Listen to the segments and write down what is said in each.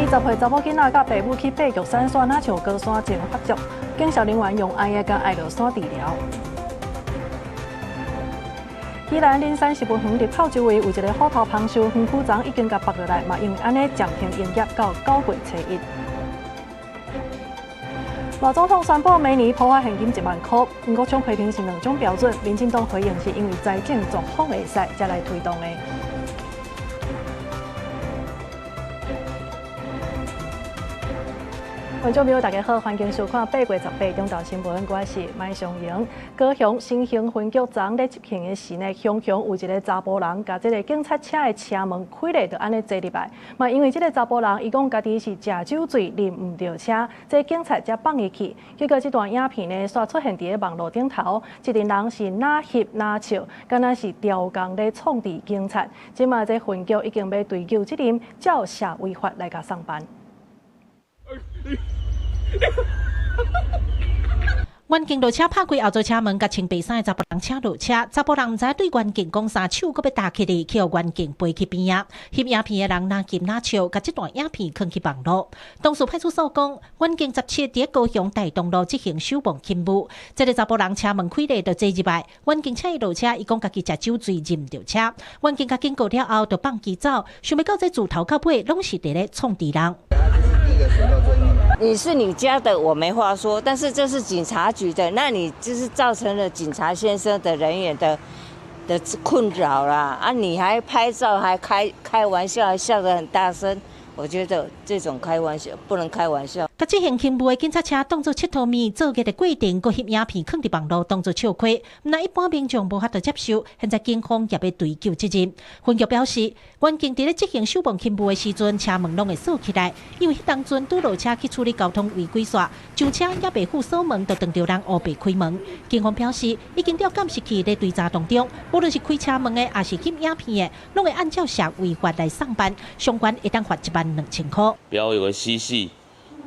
10歲查某囡仔佮爸母去爬玉山，煞若像高山症發作，警消人員用愛的共愛落山治療。宜蘭林山植物園入口周圍有一个虎頭蜂獸，園區昨已經共縛落來，嘛因為按呢暫停營業到9月初1。賴總統宣布明年普發現金1萬箍，黃國昌批評是兩種標準，民進黨回應是因為財政狀況會使才來推動的。觀眾朋友，大家好，歡迎收看8月18中晝新聞，我是麥尚瑩。高雄新興分局昨咧執行的時呢，雄雄有一个查埔人，共這个警察車的車門開咧，就按呢坐入來。嘛，因為這个查埔人，伊講家己是食酒醉，啉毋著車，這警察才放伊去。結果這段影片呢，煞出現佇咧網路頂頭，一陣人是若翕若笑，敢若是刁工咧創治警察。這馬這分局已經欲追究責任，照社維法來共送辦。員警落車拍開後座車門，共穿白衫的查埔人請落車。查埔人毋知對員警講啥，手閣欲搭起來，去予員警背去邊仔。翕影片的人若翕若笑，共這段影片囥去網路。當事派出所講，員警17佇高雄大東路執行守望勤務，這个查埔人車門開咧就坐入來，員警請伊落車，伊講家己食酒醉，認毋著車。員警共警告了後，就放伊走。想欲到這自頭到尾攏是佇咧創治人。你是你家的，我沒話說，但是這是警察局的，那你就是造成了警察先生的人員的困擾啦。啊，你還拍照，還開玩笑，還笑得很大聲，我覺得這種開玩笑不能開玩笑。共執行勤務的警察車當作𨑨迌物，作業的過程，閣翕影片囥佇網路當作笑話，毋但一般民眾無法度接受。現在警方也欲追究責任。分局表示，員警佇咧執行守望勤務的時陣，車門攏會鎖起來，因為彼當陣拄落車去處理交通違規煞，上車猶未赴鎖門，就撞著人烏白開門。警方表示，已經調監視器咧追查當中，無論是開車門的，抑是翕影片的，攏會按照社維法來送辦，相關會當罰1萬2千箍。不要有個嬉戲。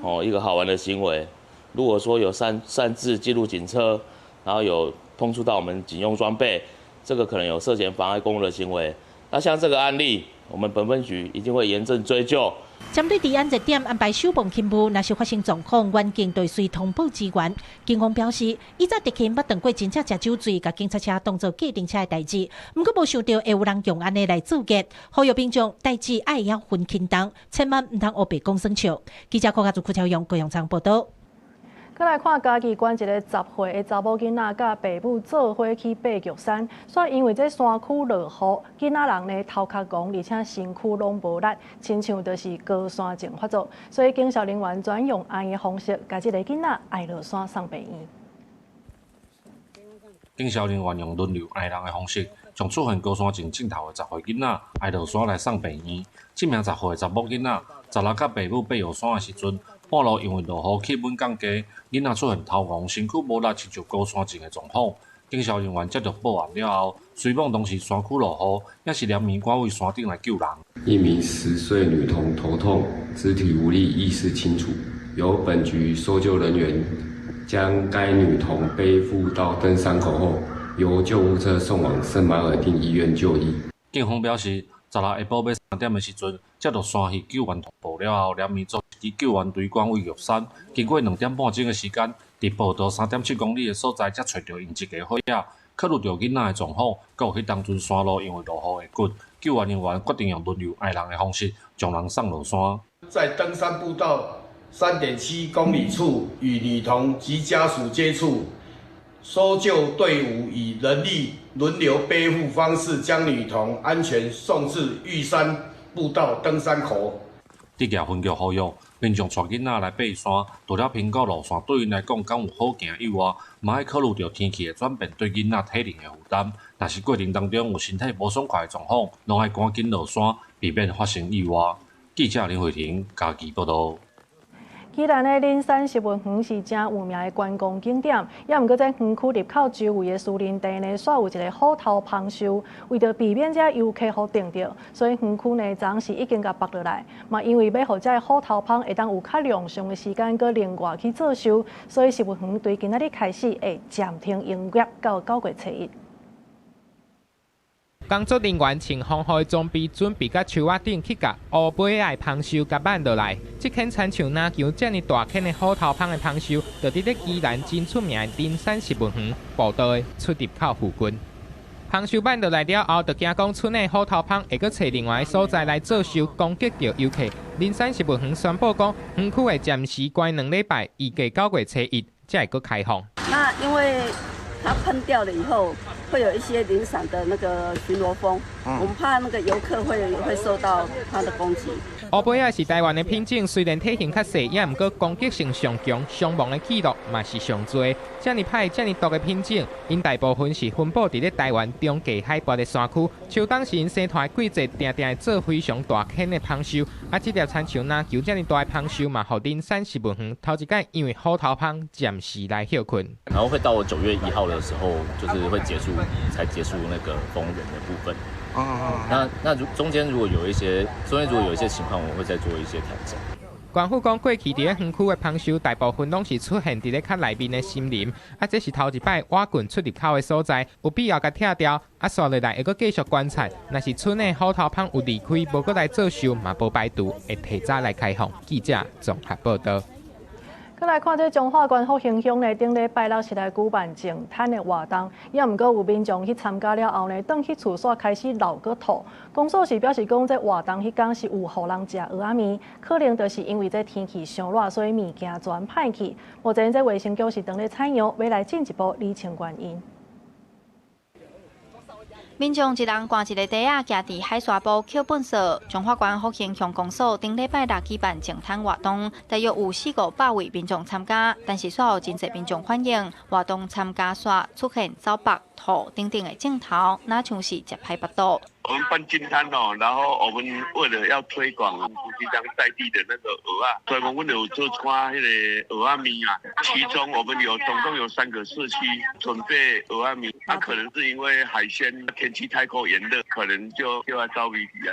哦，一個好玩的行為。如果說有擅自進入警車，然後有碰觸到我們警用裝備，這個可能有涉嫌妨礙公務的行為。那像這個案例，我們本分局一定會嚴正追究。針對治安熱點安排守望勤務，若是發生狀況，員警就隨通報支援。警方表示，以前執勤捌當過真正食酒醉，共警察車當作計程車的代誌，毋過無想著會有人用按呢來作業。呼籲民眾代誌愛會曉分輕重，千萬毋通烏白講耍笑。記者柯家祖、柯超勇、高陽昌報導。閣來看嘉義縣一个10歲的查某囡仔，佮爸母做伙去爬玉山，煞因為這山區落雨，囡仔人呢頭殼戇，而且身軀攏無力，親像就是高山症發作，所以警消人員轉用愛的方式，共這个囡仔愛落山送病院。警消人員用輪流愛人的方式，將出現高山症症頭的10歲囡仔愛落山來送病院。這名10歲的查某囡仔，十六佮爸母爬玉山的時陣，半路因為落雨氣溫降低，囡仔出現頭戇、身軀無力，親像高山症的狀況。警消人員接到報案了後，隨往當時山區落雨，也是連綿趕位山頂來救人。一名10歲女童頭痛、肢體無力、意識清楚，由本局搜救人員將該女童背負到登山口後，由救護車送往聖馬爾定醫院就醫。警方表示，十六下晡欲3點的時陣，接到山彼救援通報了後，連綿組一支救援隊趕位玉山。經過2點半鐘的時間，佇步道3.7公里的所在，才揣著𪜶一家伙仔。考慮著囡仔的狀況，閣有彼當陣山路因為落雨會骨，救援人員決定用輪流愛人的方式，將人送落山。在登山步道3.7公里處與女童及家屬接觸，搜救隊伍以人力輪流背負方式，將女童安全送至玉山步道登山口。竹崎分局呼籲民眾帶囡仔來爬山，除了評估路線對𪜶來講敢有好行以外，嘛愛考慮著天氣的轉變對囡仔體能的負擔。若是過程當中有身體無爽快的狀況，攏愛趕緊落山，避免發生意外。記者林慧婷嘉義報導。宜蘭的林山植物園是誠有名的觀光景點，也毋過這園區入口周圍的樹林地呢，煞有一个虎頭蜂獸，為著避免這遊客予叮著，所以園區呢，昨是已經共縛落來。嘛，因為欲予這个虎頭蜂會當有較量長的時間，閣另外去做獸，所以植物園對今仔日開始會暫停營業到9月初1。工作人員穿防護裝備，準備佮樹仔頂去共烏尾仔的蜂獸共挽落來。這款親像籃球遮爾大款的虎頭蜂的蜂獸，就佇咧宜蘭真出名的林山植物園步道的出入口附近。蜂獸挽落來了後，就驚講賰的虎頭蜂會閣揣另外的所在來做獸，攻擊著遊客。林山植物園宣布講，園區會暫時關2禮拜，預計9月初1才會閣開放。那因為它噴掉了以後，會有一些零散的那個巡邏蜂，我們怕那個遊客會受到它的攻擊。烏尾仔是台灣的品種，雖然體型較細，也毋過攻擊性上強，傷亡的記錄嘛是上濟。遮爾歹、遮爾毒的品種，𪜶大部分是分布佇咧台灣中低海拔的山區。秋冬是𪜶生湠的季節，定定會做非常大款的蜂獸。啊，這粒親像籃球遮爾大的蜂獸嘛，予林山植物園頭一擺因為虎頭蜂暫時來歇睏。然後會到9月1號的時候，就是會結束，才結束那個封園的部分。那如中間如果有一些中間如果有一些情況，我會再做一些調整。官府講，過去佇咧園區的蜂獸大部分攏是出現佇咧較內面的森林，啊，這是頭一擺倚近出入口的所在，有必要共拆掉。啊，紲落來會閣繼續觀察，若是賰的虎頭蜂有離開，無閣來做獸，嘛無排除會提早來開放。記者綜合報導。閣來看這彰化縣福興鄉呢，頂禮拜六是來舉辦淨灘的活動，也毋過有民眾去參加了後呢，轉去厝煞開始漏閣吐。公所是表示講，這活動彼工是有予人食蚵仔麵，可能就是因為這天氣傷熱，所以物件全歹去。目前這衛生局是正咧採樣，欲來進一步釐清原因。民眾一人掛一个袋仔，行佇海沙埔抾糞掃。彰化縣福興鄉公所頂禮拜六舉辦淨灘活動，大約有四五百位民眾參加，但是煞有真濟民眾反映，活動參加煞出現走腹、吐等等的症頭，若像是食歹腹肚。我們辦淨灘哦，然後我們為了要推廣夫妻鄉在地的那個蚵仔，所以我們有做穿彼个蚵仔麵啊。其中我們有總共有3個社區準備蚵仔麵，啊，可能是因為海鮮天氣太過炎熱，可能就又要遭遇啊。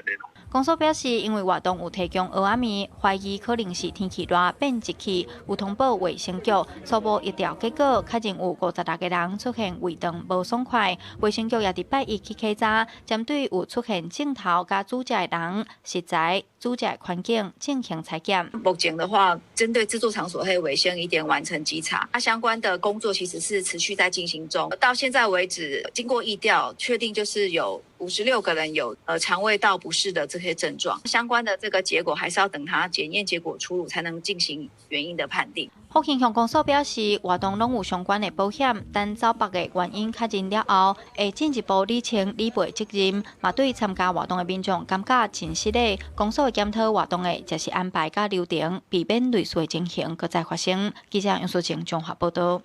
公所表示，因為活動有提供蚵仔麵，懷疑可能是天氣熱變熱氣，有通報衛生局初步疫調結果，確認有56個人出現胃腸無爽快。衛生局也佇拜一去稽查，針對有出現症頭佮煮食的人，食材、煮食的環境進行採檢。目前的話，針對製作場所彼衛生已經完成稽查，啊，相關的工作其實是持續在進行中。到現在為止，經過疫調確定就是有56個人有腸胃道不適的這些症狀，相關的這個結果還是要等他檢驗結果出爐，才能進行原因的判定。福興鄉公所表示，活動攏有相關的保險，等走腹的原因確認了後，會進一步釐清理賠責任。嘛，對參加活動的民眾感覺真失禮。公所會檢討活動的設施安排佮流程，避免類似的情形閣再發生。記者楊淑靜綜合報導。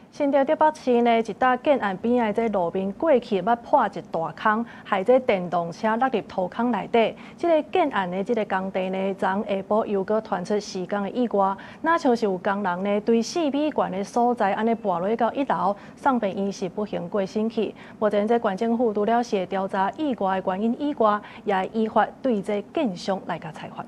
新竹竹北市呢，一搭建案邊仔這路面過去捌破一大空，害這電動車落入塗坑內底。這个建案的這个工地呢，昨下晡又閣傳出施工的意外，若像是有工人呢，對4米懸的所在按呢跋落到1樓，送病院是不幸過身去。目前這縣政府除了是會調查意外的原因以外，也會依法對這建商來共裁罰。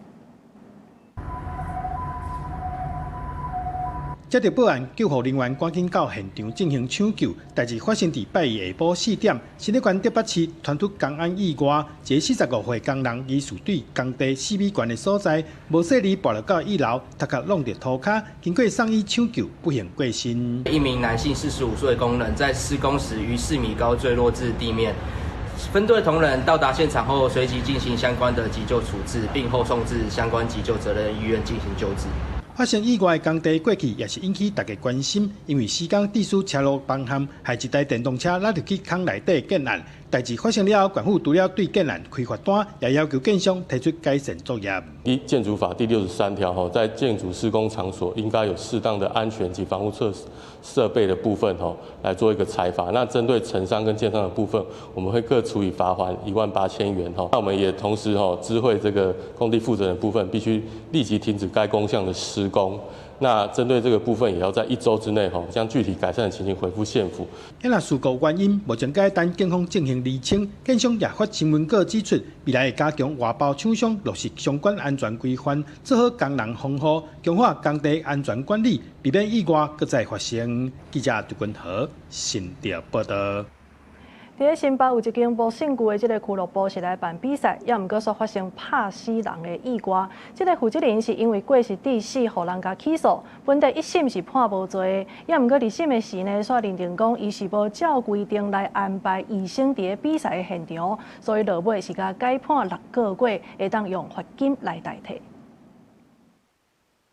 接到報案，救護人員趕緊到現場進行搶救。代誌發生佇拜一下晡4點，新竹縣竹北市傳出工安意外，一个45歲工人疑似對工地4米懸的所在，無細膩跋落到1樓，頭殼弄著塗跤，經過送醫搶救，不幸過身。一名男性45歲工人在施工時於4米高墜落至地面，分隊同仁到達現場後，隨即進行相關的急救處置，並後送至相關急救責任醫院進行救治。發生意外的工地過去也是引起大家關心，因為施工致使車路崩陷，害一台電動車落入去坑內底建案。代誌發生了後，縣府除了對建案開罰單，也要求建商提出改善作業。依建築法第63條，吼，在建築施工場所應該有適當的安全及防護設施設備的部分，吼，來做一個裁罰。那針對承商跟建商的部分，我們會各處以罰鍰18000元，吼。那我們也同時，吼，知會這個工地負責人部分，必須立即停止該工項的施工。那針對這個部分，也要在1週之內，吼，將具體改善的情形回復縣府。那事故原因目前該等警方進行釐清，建商也發新聞稿指出，未來會加強外包廠商落實相關安全規範，做好工人防護，強化工地安全管理，避免意外閣再發生。記者杜君豪新竹報導。佇咧新北有一間無身軀的這个俱樂部是來辦比賽，也毋過煞發生拍死人的意外。這个負責人是因為過失致死，予人共起訴。本底一審是判無罪的，也毋過二審的時呢，煞認定講伊是無照規定來安排醫生佇咧比賽的現場，所以落尾是共改判6個月，會當用罰金來代替。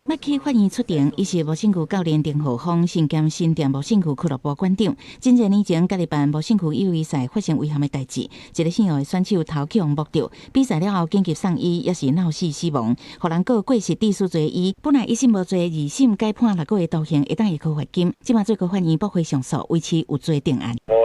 麥去法院出庭，伊是無身軀教練丁浩峰，身兼新店無身軀俱樂部館長。真濟年前，家己辦無身軀友誼賽發生遺憾的代誌，一个姓姚的選手頭去予摸著，比賽了後緊急送醫，也是腦死死亡，予人告過失致死罪。伊本來一審無罪，二審改判6個月徒刑，會當會扣罰金。這馬最高法院駁回上訴，維持有罪定案。我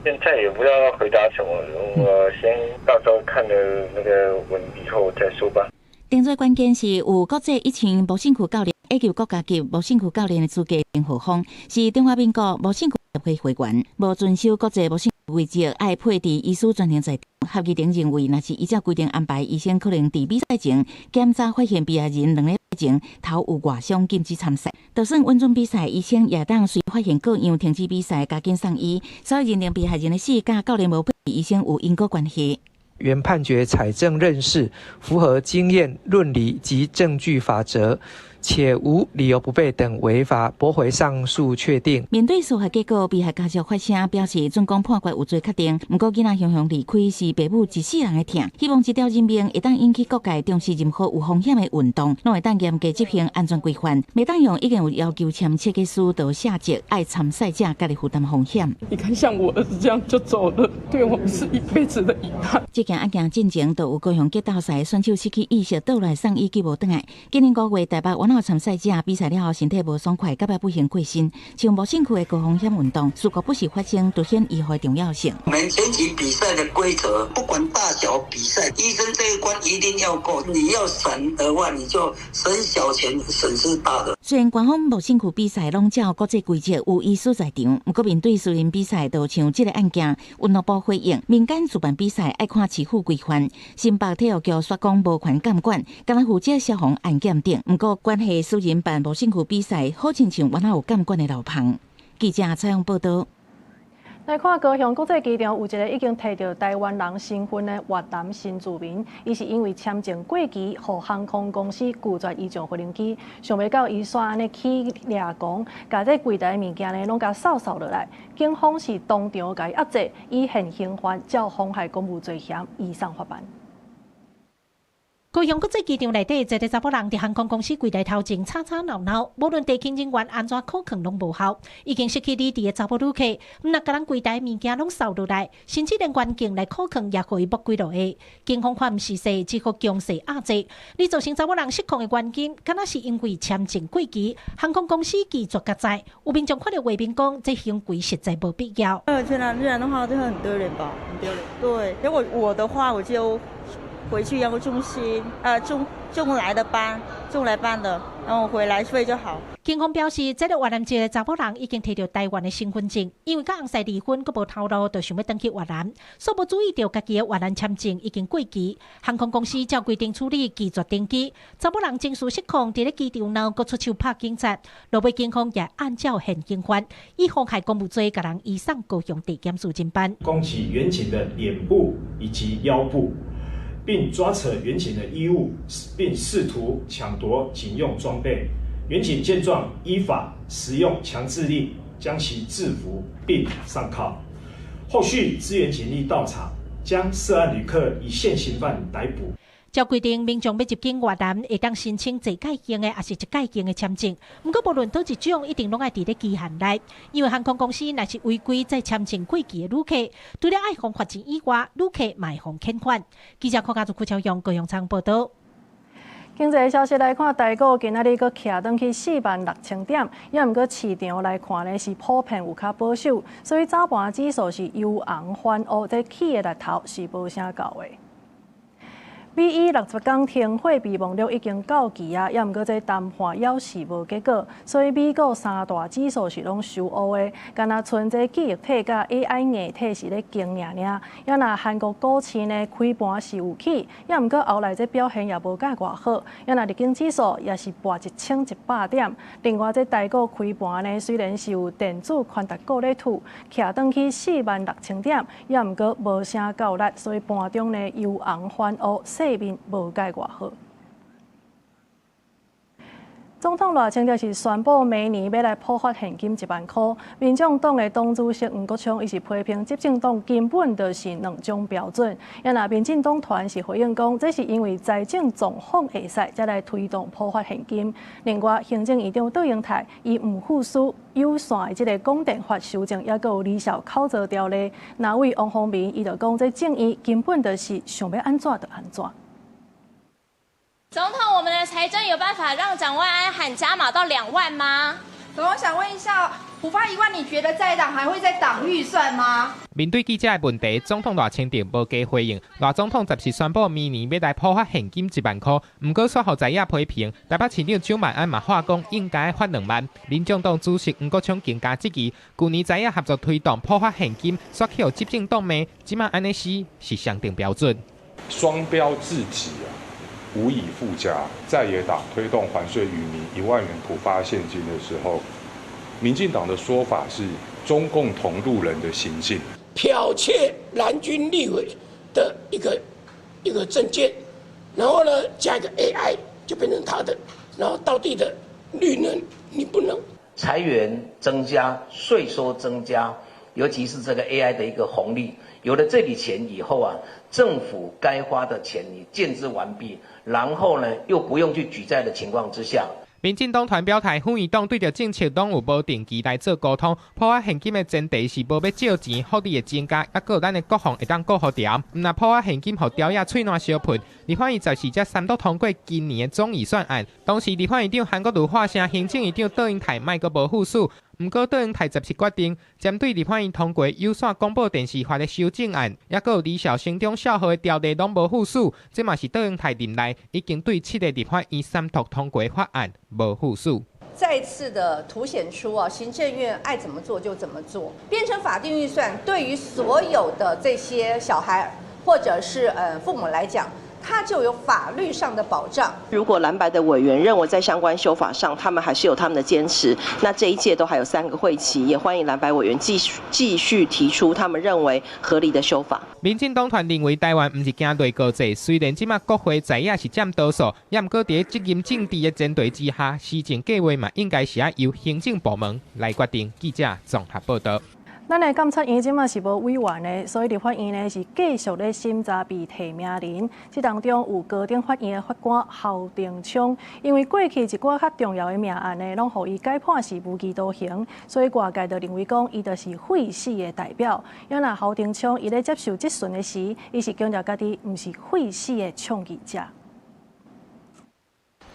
現在也不知道要回答什麼，我先到時候看了那個文以後再說吧。定罪關鍵是有國際一級無身軀教練，以及國家級無身軀教練的資格。丁浩峰是中華民國無身軀協會會員，無遵守國際無身軀規則，愛配置醫師專程在場。合議庭認為，若是依照規定安排，醫生可能佇比賽前檢查發現被害人2禮拜前頭有外傷，禁止參賽。就算允准比賽，醫生也當隨發現過樣停止比賽，加緊送醫。所以認定被害人的死佮教練無配置醫生有因果關係。原判決採證認識，符合經驗、論理及證據法則，且無理由不備等違法，駁回上訴確定。面對司法結果，被害家屬發聲表示，準講判決有罪確定。毋過囡仔雄雄離開是爸母一世人的痛，希望這條人命會當引起各界重視任何有風險的運動，攏會當嚴格執行安全規範，袂當用已經有要求簽切結書就卸責，愛參賽者家己負擔風險。你看，像我兒子這樣就走了，對我們是一輩子的遺憾。這件案件進前就有高雄格鬥賽選手失去意識倒來送醫救無轉來。今年5月台北灣口參賽者比賽了後身體無爽快，到尾不幸過身。像無身軀的高風險運動，事故不時發生，凸顯醫護的重要性。我們拳擊比賽的規則，不管大小比賽，醫生這一關一定要過。你要省的話，你就省小錢，損失大的。雖然官方無身軀比賽攏照國際規則有醫師在場，毋過面對私人比賽，就像這个案件，運動部回應，民間主辦比賽愛看市府規範。新北體育局煞講無權監管，干焦負責消防安檢等。毋過關係私人辦無身軀比賽，好親像原來有監管的漏縫。記者採訪報導。來看高雄國際機場有一个已經提著臺灣人身份的越南新住民，伊是因為簽證過期，予航空公司拒絕伊上飛行機，想袂到伊煞按呢起掠狂，共這櫃台的物件呢攏共掃掃落來，警方是當場共伊押制，以現行犯照妨害公務罪嫌移送法辦。高雄國際機場內底，一个查某人佇航空公司櫃台頭前吵吵鬧鬧，無論地勤人員按怎苦勸攏無效，已經失去理智的查某旅客，毋但共人櫃台物件攏掃落來，甚至連員警來苦勸也予伊摸幾落下。警方看毋是勢，只好強勢壓制。而造成查某人失控的原因，敢若是因為簽證過期，航空公司拒絕佮載。有民眾看著畫面講，這行為實在無必要。不然的話就很丟臉吧，很丟臉。對，如果我的話，我就回去養護中心，中來的班，中來班的，然後回來睡就好。警方表示，這个越南籍的查某人已經提著臺灣的身份證，因為佮翁婿離婚，閣無頭路，就想欲轉去越南，煞無注意著家己的越南簽證已經過期。航空公司照規定處理，拒絕登機。查某人情緒失控，佇咧機場內閣出手拍警察。落尾警方也按照現行犯，以妨害公務罪，共人移送高雄地檢署偵辦。攻擊員警的臉部以及腰部，並抓扯員警的衣物，並試圖搶奪警用裝備。員警見狀，依法使用強制力將其制服並上銬。後續支援警力到場，將涉案旅客以現行犯逮捕。照規定，民眾欲入境越南，會當申請濟屆型的，抑是一屆型的簽證。毋過，無論佗一種，一定攏愛佇咧期限內。因為航空公司若是違規載簽證過期的旅客，除了愛予罰錢以外，旅客嘛會予遣返。記者柯家族邱朝陽高雄倉報導。經濟消息來看，台股今仔日閣徛轉去46,000點，也毋過市場來看呢是普遍有較保守，所以早盤指數是由紅翻烏，這起的力頭是無啥夠的。美伊60工停火备忘录已经到期啊，也毋过这谈判犹是无结果，所以美股三大指数是拢收乌的，敢若賰这记忆体佮 AI 硬体是咧经尔尔。也若韩国股市呢开盘是有起，也毋过后来这表现也无佮偌好。也若日经指数也是跋1100点。另外这台股开盘呢虽然是有电子权值股咧吐，徛转去46,000点，也毋过无啥够力，所以盘中呢由红翻乌，势面无改偌好。总统赖清德是宣布明年欲来普发现金1万箍。民众党的党主席黄国昌伊是批评执政党根本就是两种标准。也若民进党团是回应讲，这是因为财政状况会使，才来推动普发现金。另外，行政院长卓荣泰伊毋服输有线的这个广电法修正，犹阁有离校考责条例。那位王宏民伊就讲，这政院根本就是想欲按怎就按怎。总统，我们的财政有办法让蒋万安喊加码到2万吗？总统想问一下，普发1万，你觉得在野党还会再挡预算吗？面对记者的问题，总统赖清德无加回应。赖总统十四宣布明年欲来普发现金1万箍，毋过煞予在野批评。台北市长蒋万安嘛喊讲应该发2万。民众党主席黄国昌更加质疑，去年在野合作推动普发现金，煞去予执政党骂，这马按呢死是双重标准。双标至极啊！无以复加，在野党推动还税于民1万元普发现金的时候，民进党的说法是中共同路人的行径，剽窃蓝军立委的一个政见，然后呢加一个 AI 就变成他的，然后道地的绿能你不能。财源增加，税收增加，尤其是这个 AI 的一个红利，有了这笔钱以后啊，政府该花的钱你建置完毕，然后呢又不用去举债的情况之下。民进党团表态，副院长对著政策拢有无定期来做沟通，普发现金的前提是无欲借钱，福利会增加，犹阁有咱的国防会当顾予牢。毋若普发现金予朝野喙澜相喷。立法院14才三读通过今年的总预算案，当时立法院长韩国瑜喊声行政院长卓荣泰莫阁无副署。毋过，卓荣泰十七决定针对立法院通过有线广播电视法的修正案，犹阁有离校升中校号的条例拢无副署，这嘛是卓荣泰任内已经对七个立法院三读通过法案无副署。再次的凸显出啊，行政院爱怎么做就怎么做，变成法定预算，对于所有的这些小孩或者是父母来讲，他就有法律上的保障。如果蓝白的委员认为在相关修法上，他们还是有他们的坚持，那这一届都还有3个会期，也欢迎蓝白委员继续继续提出他们认为合理的修法。民进党团认为台湾毋是惊内阁制，虽然这马国会在野是占多数，也毋过伫责任政治的前提之下，施政计划嘛应该是爱由行政部门来决定。记者综合报道。咱的监察院这马是无委员的，所以立法院呢是继续咧审查被提名人。这当中有高等法院的法官侯廷昌，因为过去一寡较重要的命案呢，拢予伊改判是无期徒刑，所以外界就认为讲伊就是废死的代表。也若侯廷昌伊咧接受质询的时，伊是强调家己毋是废死的倡议者。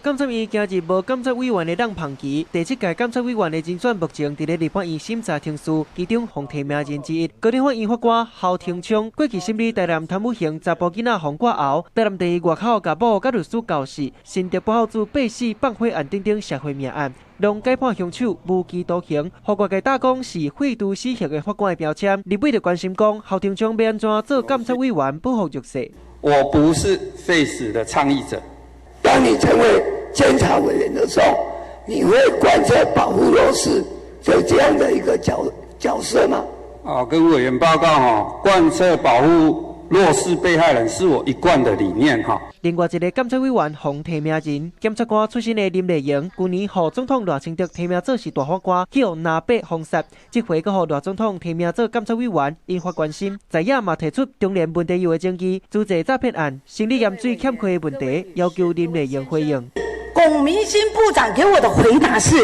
监察院今日无监察委员的冷棚期，第七届监察委员的人选目前伫咧立法院审查程序，其中予提名人之一，高等法院法官侯廷昌，过去审理台南贪污刑查埔囡仔黄挂喉，台南地院外口共某佮律师交涉，新竹不孝子八四放火案等等社会命案，拢改判凶手无期徒刑，予外界打讲是废除死刑的法官的标签。立委就关心讲，侯廷昌欲按怎做监察委员保护弱势？我不是废死的倡议者。当你成为监察委员的时候，你会贯彻保护弱势就这样的一个角色吗？啊，跟委员报告哈，贯彻保护弱势被害人是我一贯的理念哈。另外一个监察委员予提名人，检察官出身的林丽莹，去年予总统赖清德提名做是大法官，去予蓝白封杀。这回阁予赖总统提名做监察委员，引发关心。在野嘛提出中联问题油的争议、资济诈骗案、生理盐水欠亏的问题，要求林丽莹回应。龚明鑫部长给我的回答是，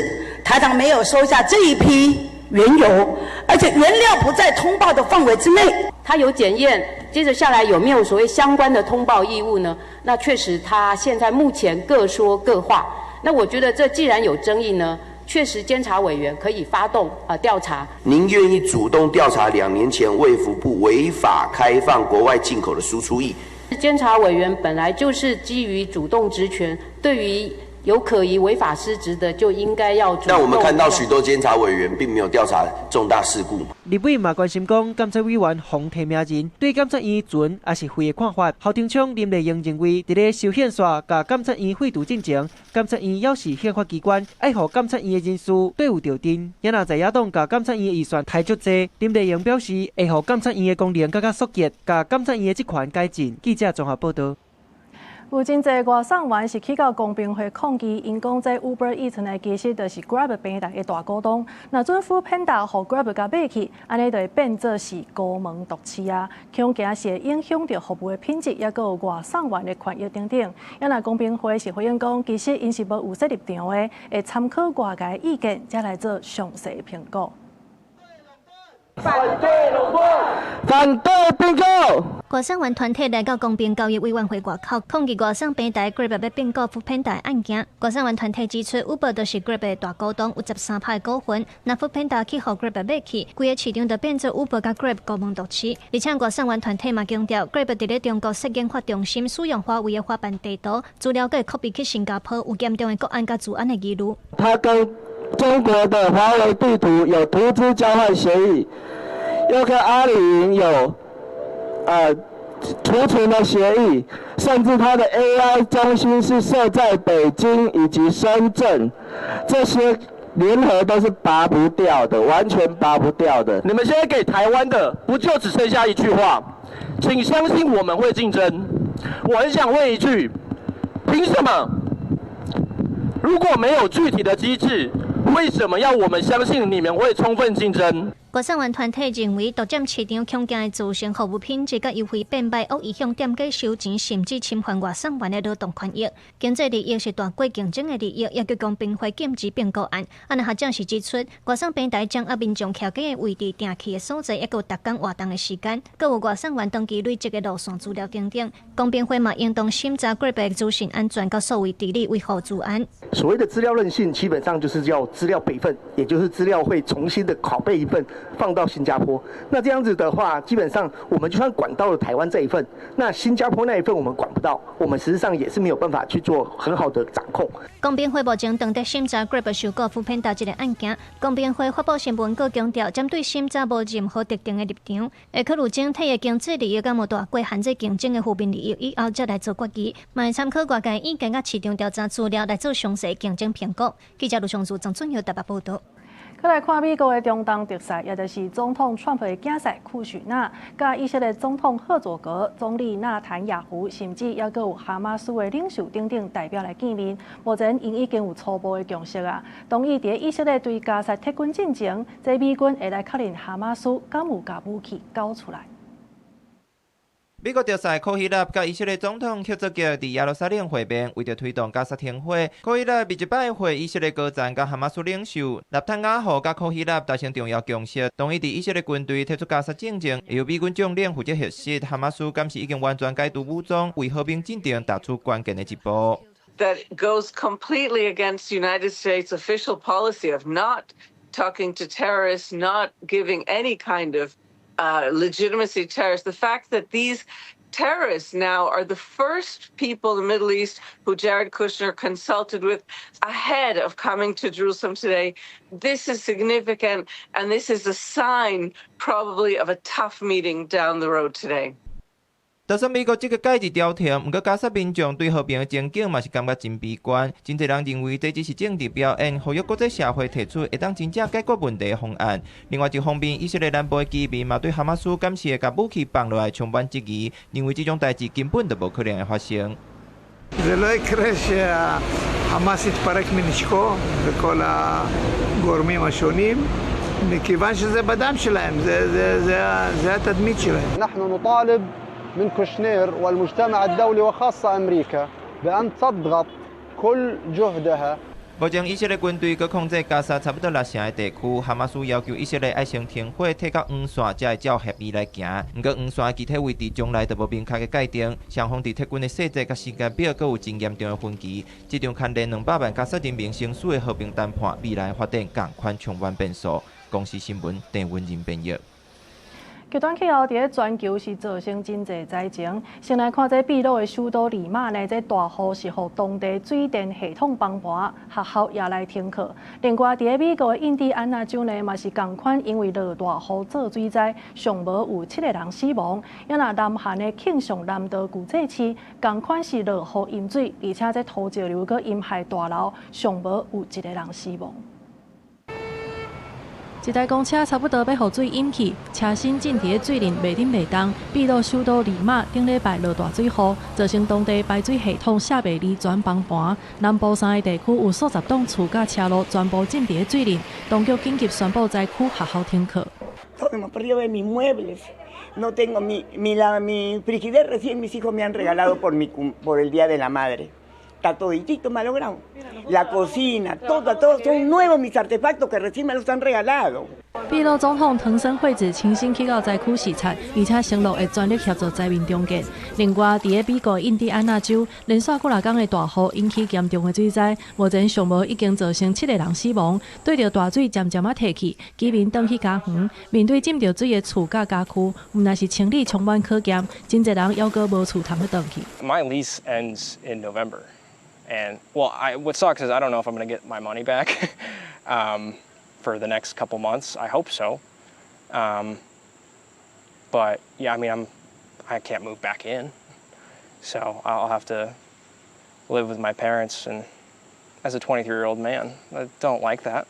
台糖没有收下这一批原油，而且原料不在通报的范围之内。他有检验，接着下来有没有所谓相关的通报义务呢？那确实，他现在目前各说各话。那我觉得这既然有争议呢，确实监察委员可以发动调查。您愿意主动调查2年前卫福部违法开放国外进口的输出液，監察委員本來就是基於主動職權，對於有可疑違法失職的，就應該要。但我們看到許多監察委員並沒有調查重大事故。立委嘛關心講，監察委員予提名人對監察院存抑是廢的看法。侯廷昌、林麗瑩認為，佇咧修憲煞共監察院廢除進前，監察院猶是憲法機關，愛予監察院的人事對有著陣。也若在野黨共監察院的預算刣足濟，林麗瑩表示會予監察院的功能閣較縮減，共監察院的職權改進。記者綜合報導。有真濟外送員是去到公平會抗議，𪜶講這 Uber Eats 呢，其實就是 Grab 平台的大股東。若準 Foodpanda 予 Grab 共買去，按呢就會變做是孤門獨市啊，恐驚是會影響著服務的品質，抑閣有外送員的權益等等。啊若公平會是回應講，其實𪜶是無預設立場的，會參考外界意見，才來做詳細評估。反對壟斷，反對併購。外送員團體來到公平交易委員會外口抗議外送平台 Grab 欲併購 Foodpanda 的案件。外送員團體指出，Uber 就是 Grab 的大股東，有13%的股份。若 Foodpanda 去予 Grab 買去，規個市場就變做 Uber 佮 Grab 孤門獨市。而且外送員團體嘛強調，Grab 佇咧中國設研發中心，使用華為的滑板地圖，資料閣會 copy 去新加坡，有嚴重的國安佮資安的疑慮。他跟中國的華為地圖有圖資交換協議，又跟阿里雲有儲存的協議，甚至它的 AI 中心是設在北京以及深圳，這些聯合都是拔不掉的，完全拔不掉的。你們現在給台灣的，不就只剩下一句話？請相信我們會競爭。我很想問一句，憑什麼？如果沒有具體的機制，為什麼要我們相信你們會充分競爭？外送員團體認為，獨佔市場恐驚會造成服務品質佮優惠變䆀，惡意向店家收錢，甚至侵犯外送員的勞動權益。經濟利益是大過競爭的利益，也叫公平會禁止併購案。啊，若學者是指出，外送平台掌握民眾徛機的位置、訂去的所在，抑閣有逐工活動的時間，閣有外送員長期累積的路線資料等等。公平會嘛應當審查 Grab 的資訊安全佮數位治理維護資安。所謂的資料韌性，基本上就是叫資料備份，也就是資料會重新的拷貝一份。放到新加坡，那這樣子的話，基本上我們就算管到了台灣這一份，那新加坡那一份我們管不到，我們實際上也是沒有辦法去做很好的掌控。公平會目前正佇審查 Grab 收購 Foodpanda 這個案件，公平會發布新聞稿強調，針對審查無任何特定的立場，會考慮整體的經濟利益，敢無大過限制競爭的負面利益以後，才來做決議。嘛會參考外界意見佮市場調查資料來做詳細競爭評估。記者盧尚柱、張俊耀台北報導。閣來看美國的中東特使，也就是總統川普的囝婿庫許納，佮以色列總統赫佐格、總理納坦雅胡，甚至抑閣有哈馬斯的領袖等等代表來見面。目前𪜶已經有初步的共識啊，同意佇以色列對加薩撤軍進前，這美軍會來確認哈馬斯敢有共武器交出來。美國特使科希納佮以色列總統赫佐格佇耶路撒冷會面，為著推動加薩停火，科希納21擺會以色列高層佮哈馬斯領袖納坦雅胡佮科希納達成重要共識，同意佇以色列軍隊退出加薩進前，由美軍將領負責核實哈馬斯敢是已經完全解除武裝，為和平進程踏出關鍵的一步。 That goes completely against United States official policy of not talking to terrorists, not giving any kind of legitimacy to terrorists. The fact that these terrorists now are the first people in the Middle East who Jared Kushner consulted with ahead of coming to Jerusalem today, this is significant, and this is a sign probably of a tough meeting down the road today. 就算美國這個介入調停，毋過加薩民眾對和平的前景嘛是感覺真悲觀。真濟人認為這只是政治表演，呼籲國際社會提出會當真正解決問題的方案。另外一方面，以色列南部的居民嘛對哈馬斯敢是會共武器放落來充滿質疑，認為這種代誌根本就無可能會發生。 זה לא יקרה שהחמאס יתפרק מנשקו וכל הגורמים השונים מכיוון שזה בדם שלהם, זה התדמית שלהם. نحن نطالب من كوشنير والمجتمع الدولي وخاصة أمريكا بأن تضغط كل جهدها 目前以色列軍隊閣控制加薩差不多六成的地區，哈馬斯要求以色列愛先停火，退到黃線，才會照協議來行。毋過黃線的具體位置從來就無明確的界定，雙方佇撤軍的細節佮時間表閣有真嚴重的分歧。這場牽連200萬加薩人民生死的和平談判，未來發展仝款充滿變數。公視新聞，鄭文仁編譯。極端氣候佇咧全球是造成真濟災情。先來看這秘魯的首都利馬呢，這大雨是予當地水電系統崩盤，學校也來停課。另外，佇咧美國的印第安納州呢，嘛是仝款，因為落大雨做水災，上無有七個人死亡。啊若南韓的慶尚南道巨濟市，仝款是落雨淹水，而且這土石流閣淹害大樓，上無有一個人死亡。一台公車差不多欲予水淹去，車身浸佇咧水裡袂振袂動。秘魯首都利馬頂禮拜落大水雨，造成當地排水系統設備完全崩盤。南部三个地區有數十棟厝佮車路全部浸佇咧水裡，當局緊急宣布災區學校停課。 No tengo mi mi la mi frigider recién mis hijos me han regalado por el Día de la Madre. Está toditito malogrado. La cocina, todo, todo, son nuevos mis artefactos que recién me los han regalado. 秘魯總統藤森惠子親身去到災區視察，而且承諾會全力協助災民重建。另外，佇咧美國印第安納州，連續幾若工的大雨引起嚴重的水災，目前上無已經造成七個人死亡。對著大水漸漸仔退去，居民轉去家園，面對浸著水的厝佮家具，毋但是清理充滿考驗，真濟人猶閣無厝通去轉去。 My lease ends in November. And well, what sucks is I don't know if I'm going to get my money back for the next couple months. I hope so. But yeah, I mean, I can't move back in. So I'll have to live with my parents. And as a 23-year-old man, I don't like that.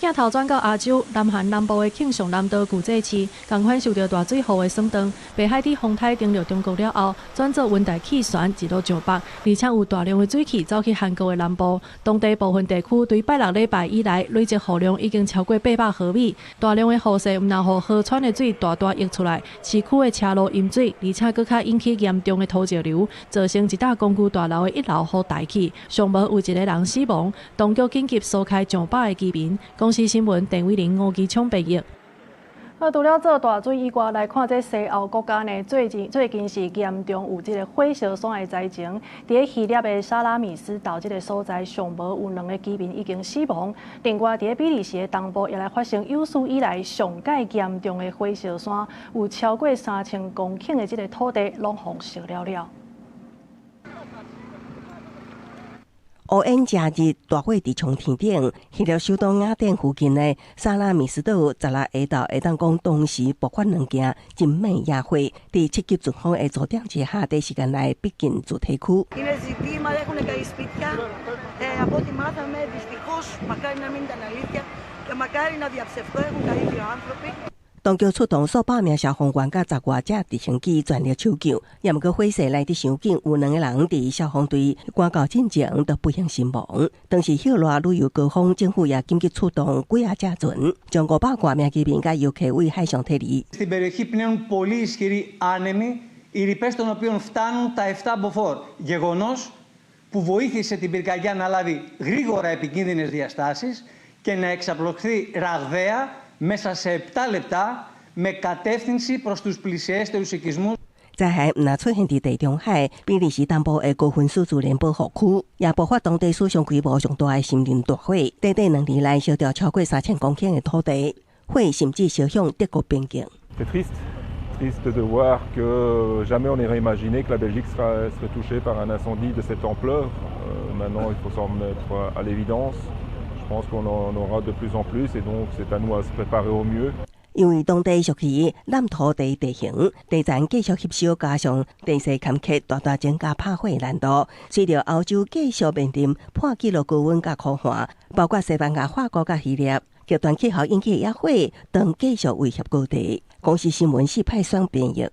鏡頭轉到亞洲，南韓南部的慶尚南道巨濟市，仝款受著大水雨的損斷。白海佇風颱登陸中國了後，轉做溫帶氣旋一路上北，而且有大量的水汽走去韓國的南部。當地部分地區對拜六禮拜以來累積雨量已經超過800毫米，大量的雨勢毋但予河川的水大大溢出來，市區的車路淹水，而且閣較引起嚴重的土石流，造成一棟公寓大樓的一樓予帶去，上無有一個人死亡。當局緊急疏開上百個居民。公視新聞鄧偉玲、吳基聰報導。啊，除了做大水以外，來看這西歐國家呢，最近是嚴重有這個火燒山的災情。佇咧希臘的薩拉米斯島這個所在，上無有兩个居民已經死亡。另外，佇咧比利時的東部也來發生有史以來上蓋嚴重的火燒山，有超過3000公頃的這個土地攏予燒了了。烏煙遮日，大火佇衝天頂。希臘首都雅典附近的薩拉米斯島，十六下晝會當講同時爆發兩件真猛野火，佇七級陣風的阻擋之下，短時間內逼近主體區。 Είναι ζητήματα, έχουν καεί σπίτια. Από ό,τι μάθαμε, δυστυχώς, μακάρι να μην ήταν αλήθεια και μακάρι να διαψευστώ, έχουν καεί δύο άνθρωποι. 當局出動數百名消防員佮十外架直升機全力搶救，也毋過火勢來得傷緊，有兩個人佇消防隊趕到進前就不幸身亡。當時熱熱旅遊高峰，政府也緊急出動幾仔隻船，將500外名居民佮遊客對海上撤離。 Στην περιοχή πνέουν πολύ ισχυροί άνεμοι, οι ρηπές των οποίων φτάνουν τα 7 μποφόρ. Γεγονός που βοήθησε την πυρκαγιά να λάβει γρήγορα επικίνδυνες διαστάσεις και να εξαπλωθεί ραγδαία μέσα σε 7 λεπτά με κατεύθυνση προς τους πλησιέστερους οικισμούς. 災害毋但出現佇地中海、比利時東部的高分數自然保護區，也爆發當地史上規模上大的森林大火，短短2年內燒掉超過3000公頃的土地，火甚至燒向德國邊境。 C'est triste, triste de voir que jamais on n'aurait imaginé que la Belgique serait touchée par un incendie de cette ampleur. Maintenant, il faut s'en mettre à l'évidence. Je pense qu'on en aura de plus en plus et donc c'est à nous à se préparer au mieux. 因為當地屬於濫土地地形，地層繼續吸收，加上地勢坎坷，大大增加拍火難度。隨著歐洲繼續面臨破紀錄高溫佮苦旱，包括西班牙、法國佮希臘，極端氣候引起的野火，當繼續威脅各地。公視新聞四派雙編譯。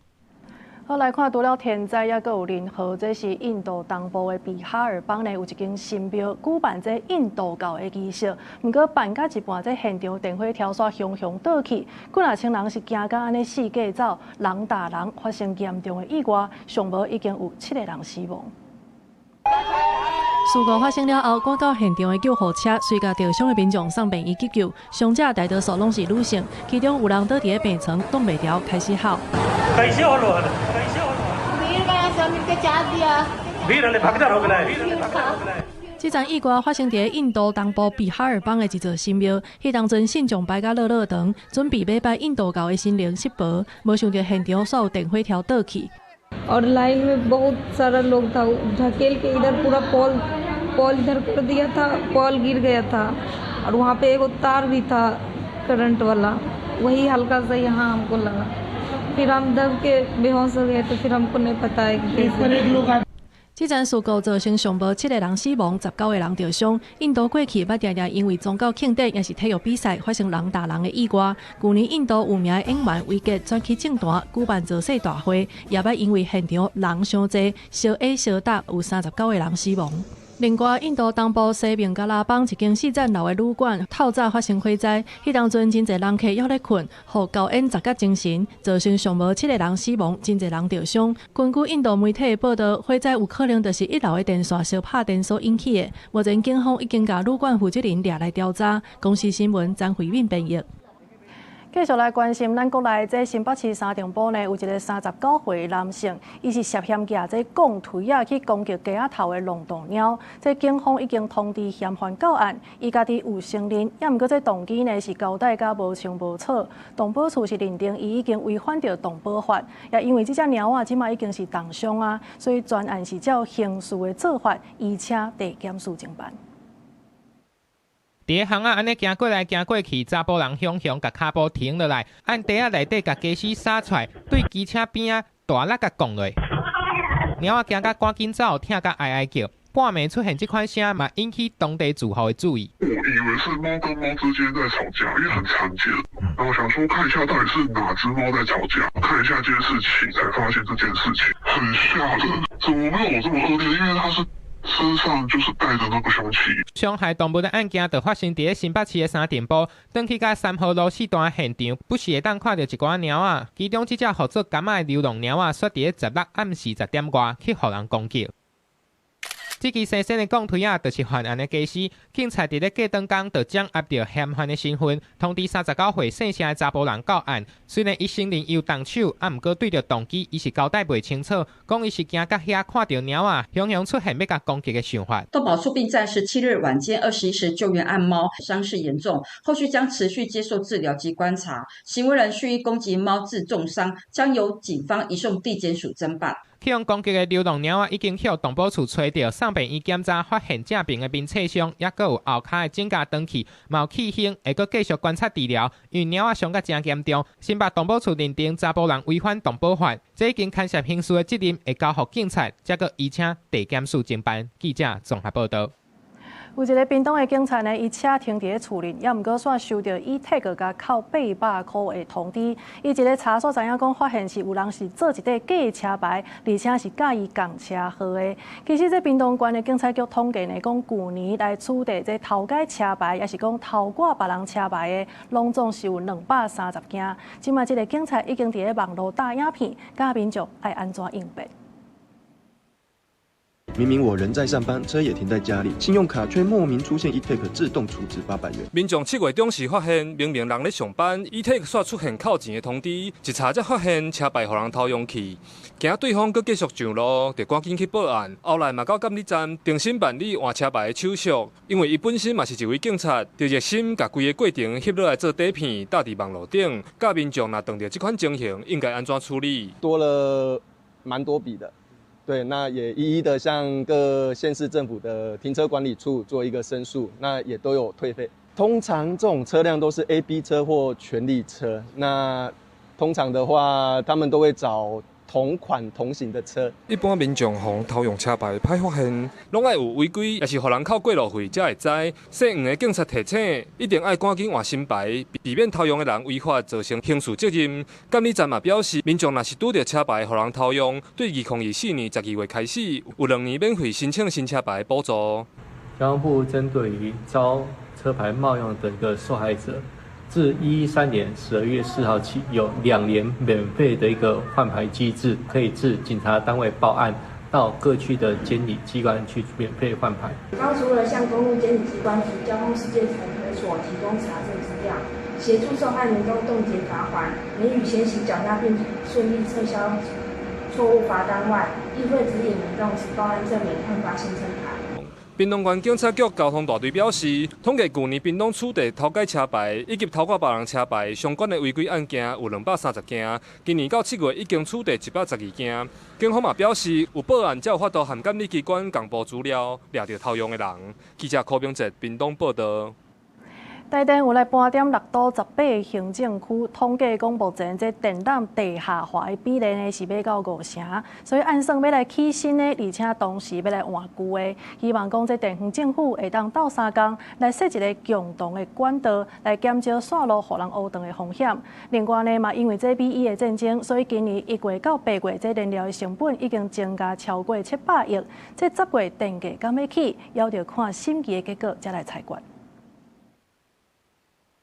好，來看，除了天災，猶閣有人禍。這是印度東部的比哈爾邦呢，有一間神廟舉辦這印度教的儀式，毋過辦甲一半，這現場電火條線雄雄倒去，幾若千人是驚甲按呢四界走，人打人，發生嚴重的意外，上無已經有七個人死亡。事故發生了後，趕到現場的救護車隨共受傷的民眾送病院急救，傷者大多數攏是女性，其中有人倒佇咧病床擋袂牢，開始哭。 कैसे हॉल हो 這場意外發生佇印度東部比哈爾邦的一座神廟，彼當陣信眾排甲落落長，準備欲拜印度教的神靈濕婆，無想著現場煞有電火柱倒去。 और लाइन में बहुत सारा लोग था, धकेल के इधर पूरा पोल पोल इधर कर दिया था, पोल गिर गया था और वहाँ पे एगो तार भी था करंट वाला, वही हल्का सा यहाँ हमको लगा। फिर हम दब के बेहोश हो गए, तो फिर हमको नहीं पता है कि कैसे。這場事故造成上無七個人死亡，19個人著傷。印度過去捌定定因為宗教慶典抑是體育比賽發生人打人的意外。舊年印度有名的演員維傑轉去政壇舉辦造勢大會，也捌因為現場人傷濟，相挨相打，有39個人死亡。另外，印度東部西孟加拉邦一間四層樓的旅館透早發生火災，彼當陣真濟人客猶咧睏，予高煙砸甲精神，造成上無七個人死亡，真濟人著傷。根據印度媒體的報導，火災有可能就是一樓的電線相拍電所引起的。目前警方已經共旅館負責人掠來調查。公視新聞張慧敏編譯。繼續來關心咱國內這新北市三重埔呢，有一個39歲男性，伊是涉嫌舉這鋼槌仔去攻擊街仔頭的浪蕩貓。這警方已經通知嫌犯到案，伊家己有承認，抑毋過這動機呢是交代甲無清無楚。動保處是認定伊已經違反著動保法，也因為這隻貓仔這馬已經是重傷啊，所以全案是照刑事的做法，移請地檢署偵辦。佇咧巷仔按呢行過來行過去，查埔人雄雄共跤步停落來，按袋仔內底共家私灑出來，對機車邊仔大力共摃落。貓仔驚甲趕緊走，疼甲哀哀叫。半暝出現這款聲，嘛引起當地住戶的注意。我以為是貓跟貓之間在吵架，因為很常見。然後想說看一下到底是哪隻貓在吵架，看一下監視器，才發現這件事情很嚇人。怎麼會有這麼惡劣？因為它是身上就是帶著那個兇器。傷害動物的案件，就發生佇咧新北市的三重埔，轉去到3號路4段現場，不時會當看著一寡貓仔，其中這隻號做柑仔的流浪貓仔，煞佇咧16暗時10點外去予人攻擊。這支生鮮的鋼槌仔，就是犯案的家私。警察佇咧過轉工，就掌握著嫌犯的身份，通知39歲姓謝的查埔人到案。雖然伊承認伊有動手，啊，毋過對著動機，伊是交代袂清楚，講伊是驚甲遐看著貓仔，雄雄出現欲共攻擊的想法。動保處並在17日晚間21時救援案貓，傷勢嚴重，後續將持續接受治療及觀察。行為人蓄意攻擊貓致重傷，將由警方移送地檢署偵辦。去予攻擊的流浪貓仔已經予動保處揣著，送病院檢查，發現正爿的面冊傷，抑閣有後跤的指甲斷去，嘛有氣胸，會閣繼續觀察治療。因為貓仔傷甲誠嚴重，新北動保處認定查埔人違反動保法，這已經牽涉刑事的責任，會交予警察，才閣移請地檢署偵辦。記者綜合報導。有一個屏東的警察呢，伊車停佇咧厝裡，抑毋過煞收著 eTag 共扣800箍的通知。伊一个查所知影講，發現是有人是做一塊假車牌，而且是佮伊仝車號的。其實這屏東縣的警察局統計呢，講舊年來取締這偷改車牌，抑是講偷掛別人車牌的，攏總是有230件。這馬這个警察已經佇咧網路打影片，教民眾愛按怎應變。明明我人在上班，車也停在家裡，信用卡卻莫名出現 eTag 自動儲值800元。民眾7月中時發現，明明人咧上班，eTag 煞出現扣錢的通知，一查才發現車牌予人偷用去，驚對方閣繼續上路，就趕緊去報案。後來嘛到監理站重新辦理換車牌的手續，因為伊本身嘛是一位警察，就熱心共規个過程翕落來做底片，貼佇網路頂，教民眾若碰著這款情形，應該按怎處理？多了蠻多筆的。對，那也一一的向各縣市政府的停車管理處做一個申訴，那也都有退費。通常這種車輛都是 A、B 車或權利車，那通常的話，他們都會找同款同型的車。一般民眾予偷用車牌，歹發現，攏愛有違規，抑是予人扣過路費，才會知。姓黃的警察提醒，一定愛趕緊換新牌，避免偷用的人違法造成刑事責任。監理站嘛表示，民眾若是拄著車牌予人偷用，對2024年12月開始，有2年免費申請新車牌補助。交通部針對於遭車牌冒用的一個受害者，自113年12月4號起，有2年免費的一個換牌機制，可以至警察單位報案，到各區的監理機關去免費換牌。方除了向公路監理機關及交通事件裁核所提供查證資料，協助受害民眾凍結罰鍰，免予先行繳納並順利撤銷錯誤罰單外，亦會指引民眾持報案證明換發新車牌。屏东县警察局交通大队表示，统计舊年屏东取締偷改车牌以及偷掛別人車牌相關的違規案件有230件，今年到7月已經取締112件。警方嘛表示，有報案才有法度和監理機關共報資料，掠著偷用的人。記者柯明哲屏東報道。台電有來盤點六都18個行政區，統計講目前這電纜地下化的比例呢是欲到5成，所以按算欲來起新的，而且同時欲來換舊的，希望講這地方政府會當鬥相共來設一个共同的管道，來減少線路予人烏斷的風險。另外呢，嘛因為這美伊的戰爭，所以今年1月到8月，這燃料的成本已經增加超過700億。這10月電價敢欲起，猶著看審議的結果才來裁決。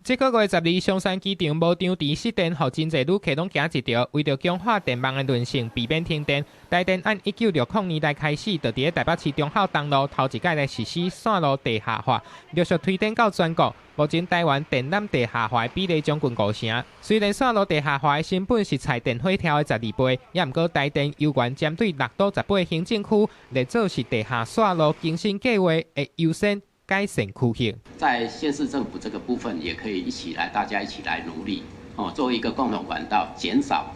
這个月12，松山機場無場池失電，予真濟旅客攏驚一趒。為著強化電網的韌性，避免停電，台電按1960年代開始，就佇咧台北市忠孝東路頭一擺來實施線路地下化，陸續推展到全國。目前台灣電纜地下化的比例將近5成。雖然線路地下化的成本是柴電火柱的12倍，也毋過台電猶原針對六都18個行政區，列做是地下線路更新計劃的優先改善區域。在縣市政府這個部分，也可以一起來，大家一起來努力，哦，做一個共同管道，減少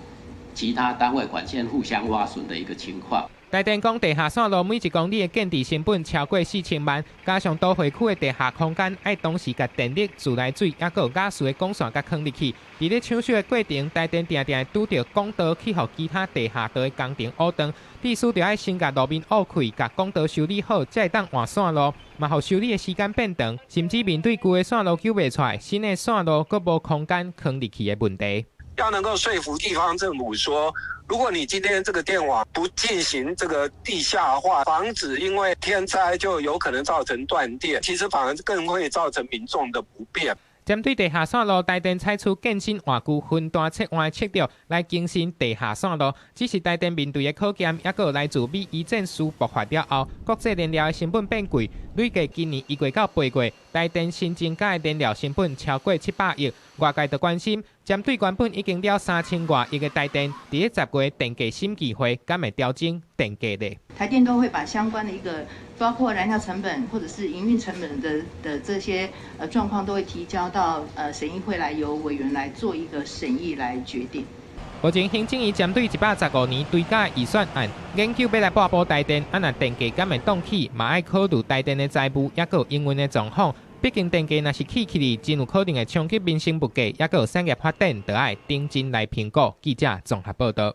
其他單位管線互相挖損的一個情況。台電講，地下線路每一公里的建置成本超過4000萬，加上都會區的地下空間愛同時共電力、自來水，抑閣有瓦斯的管線共囥入去。佇咧搶修的過程，台電定定會拄著管道去予其他地下道的工程挖斷，必須著愛先共路面挖開，共管道修理好，才會當換線路，嘛予修理的時間變長，甚至面對舊的線路救袂出來，新的線路閣無空間囥入去的問題。要能夠說服地方政府說，如果你今天這個電網不進行這個地下化，防止因為天災就有可能造成斷電，其實反而更會造成民眾的不便。針對地下線路，台電採取建新換舊分段切換的策略來更新地下線路。只是台電面對的考驗，抑閣有來自美伊戰事爆發了後，國際燃料的成本變貴。累計今年1月到8月，台電新增加的燃料成本超過700億。外界就關心，針對原本已經了3000外億的台電，佇咧10月電價審議會，敢會調整電價咧？台電都會把相關的一個，包括燃料成本或者是營運成本的這些狀況，都會提交到審議會來，由委員來做一個審議來決定。目前行政院針對115年追加預算案，研究欲來撥補台電，啊若電價敢會凍起，嘛愛考慮台電的財務，抑閣有營運的狀況。畢竟電價若是起起來，真有可能會衝擊民生物價，抑閣有產業發展，就愛認真來評估。記者綜合報導。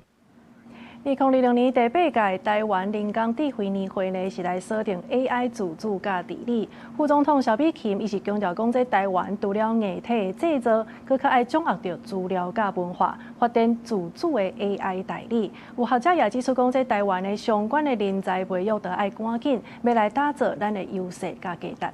2026年第八屆台灣人工智慧年會呢，是來鎖定 AI 自主佮治理。副總統蕭美琴伊是強調講，這台灣除了硬體的製造，閣較愛掌握著資料佮文化，發展自主的 AI 代理。有學者也指出講，這台灣的相關的人才培育，著愛趕緊，欲來打造咱的優勢佮價值。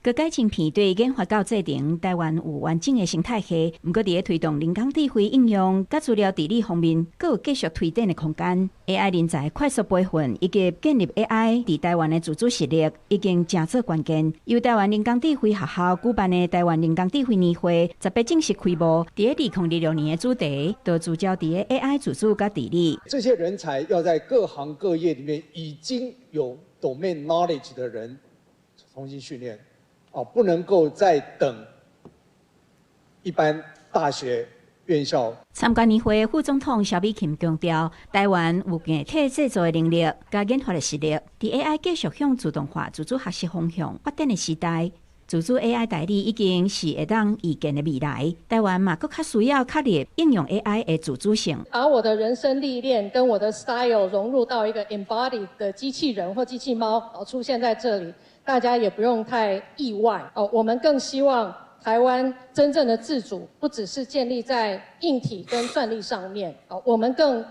閣改晶片對研發到製程，台灣有完整的生態系。毋過，佇咧推動人工智慧應用佮資料治理方面，閣有繼續推展的空間。AI 人才快速培訓以及建立 AI 佇台灣的自主實力，已經成做關鍵。由台灣人工智慧學校舉辦的台灣人工智慧年會，18正式開幕。佇咧2026年的主題，就聚焦佇咧 AI 自主佮治理。這些人才要在各行各業裡面已經有 domain knowledge 的人重新訓練。哦，不能夠再等一般大學院校。參加年會副總統蕭美琴強調，台灣有硬體製造的能力，佮研發的實力，佇 AI 繼續向自動化、自主學習方向發展的時代，自主 AI 代理已經是會當預見的未來。台灣嘛，閣較需要確立應用 AI 的自主性。把我的人生歷練跟我的 style 融入到一個 embodied 的機器人或機器貓，出現在這裡。大家也不用太意外哦。我們更希望台灣真正的自主，不只是建立在硬體跟算力上面哦。我們更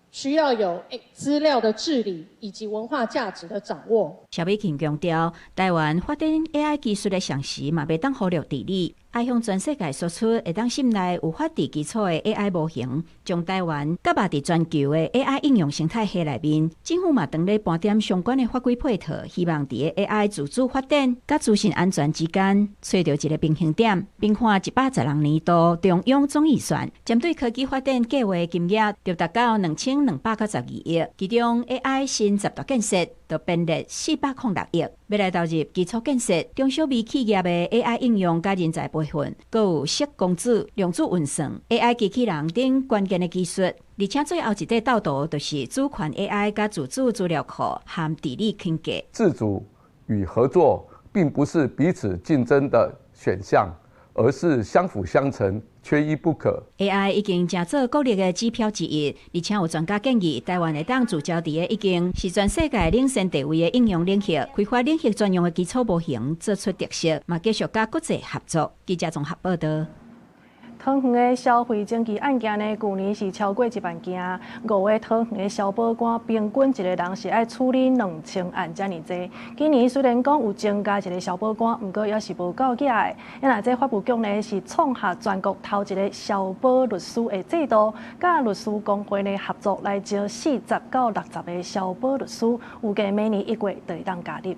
需要有資料的治理以及文化價值的掌握。蕭美琴強調，台灣發展 AI 技術的同時，嘛袂當忽略治理。愛向全世界輸出會當信賴有法治基礎的 AI 模型，將台灣納入佇全球的 AI 應用生態系內面。政府嘛當咧盤點相關的法規配套，希望佇個 AI 自主發展佮資訊安全之間揣著一个平衡點。並看116年度中央總預算，針對科技發展計畫金額就達到2292亿，其中 AI 新十大建設就編列406億，欲來投入基礎建設、中小微企業的 AI 應用佮人才培訓，閣有色光子、量子運算、AI 機器人等關鍵的技術。而且最後一塊鬥圖就是主權 AI 佮自主資料庫和治理框架。自主與合作並不是彼此競爭的選項，而是相輔相成，缺一不可。 AI 已經成做國力的指標之一，而且有專家建議，台灣會當聚焦佇个已經是全世界領先地位的應用領域，開發領域專用的基礎模型，做出特色，嘛繼續佮國際合作。記者綜合報導。桃園的消費爭議案件呢，舊年是超過1萬件。五个桃園的消保官平均一个人是愛處理2000案遮爾濟。今年雖然講有增加一個消保官，毋過猶是無夠額的。啊若這法務局呢是創下全國頭一个消保律師的制度，佮律師公會呢合作來招40到60个消保律師，預計明年1月就會當加入。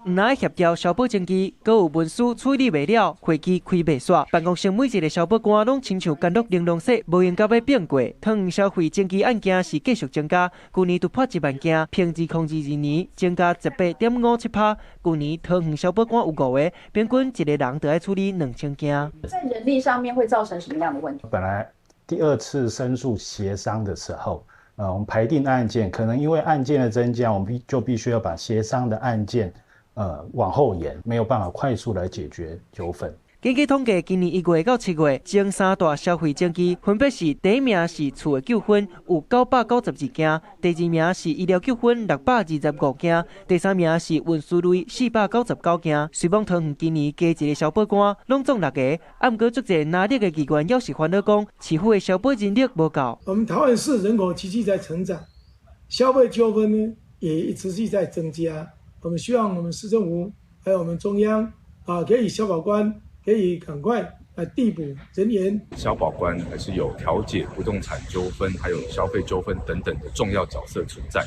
毋但協調消保爭議，閣有文書處理袂了，會議開袂煞。辦公室每一个消保官攏親像監獄玲瓏說，無閒到欲變過。桃園消費爭議案件是繼續增加，舊年突破1萬件，比2022年增加18.57%。舊年桃園消保官有五個，平均一个人就愛處理2000件。在人力上面會造成什麼樣的問題？本來第二次申訴協商的時候，我們排定案件，可能因為案件的增加，我們必須要把協商的案件往後延，沒有辦法快速來解決糾紛。根據統計，今年1月到7月，前三大消費爭議分別是：第一名是厝的糾紛，有992件；第二名是醫療糾紛，625件；第三名是運輸類，499件。雖罔桃園今年加一个消保官，攏總六个，啊，毋過足濟藍綠的議員猶是煩惱講，市府的消保人力無夠。我們桃園市人口急劇在成長，消費糾紛呢也持續在增加。我們希望我們市政府還有我們中央啊，給予消保官可以趕快來遞補人員。消保官還是有調解不動產糾紛、還有消費糾紛等等的重要角色存在。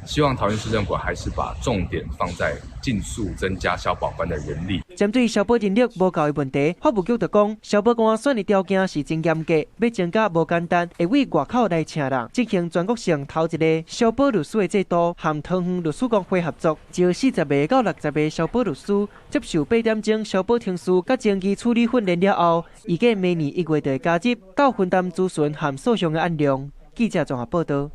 希望桃園市政府還是把重點放在盡速增加消保官的人力。針對消保人力無夠的問題，法務局就講，消保官選的條件是真嚴格，欲增加無簡單，會為外口來請人，進行全國性頭一个消保律師的制度，和桃園律師公會合作，招40個到60個消保律師接受8點鐘消保程序佮爭議處理訓練了後，預計明年1月就會加入，到分擔諮詢和訴訟的案量。記者綜合報導。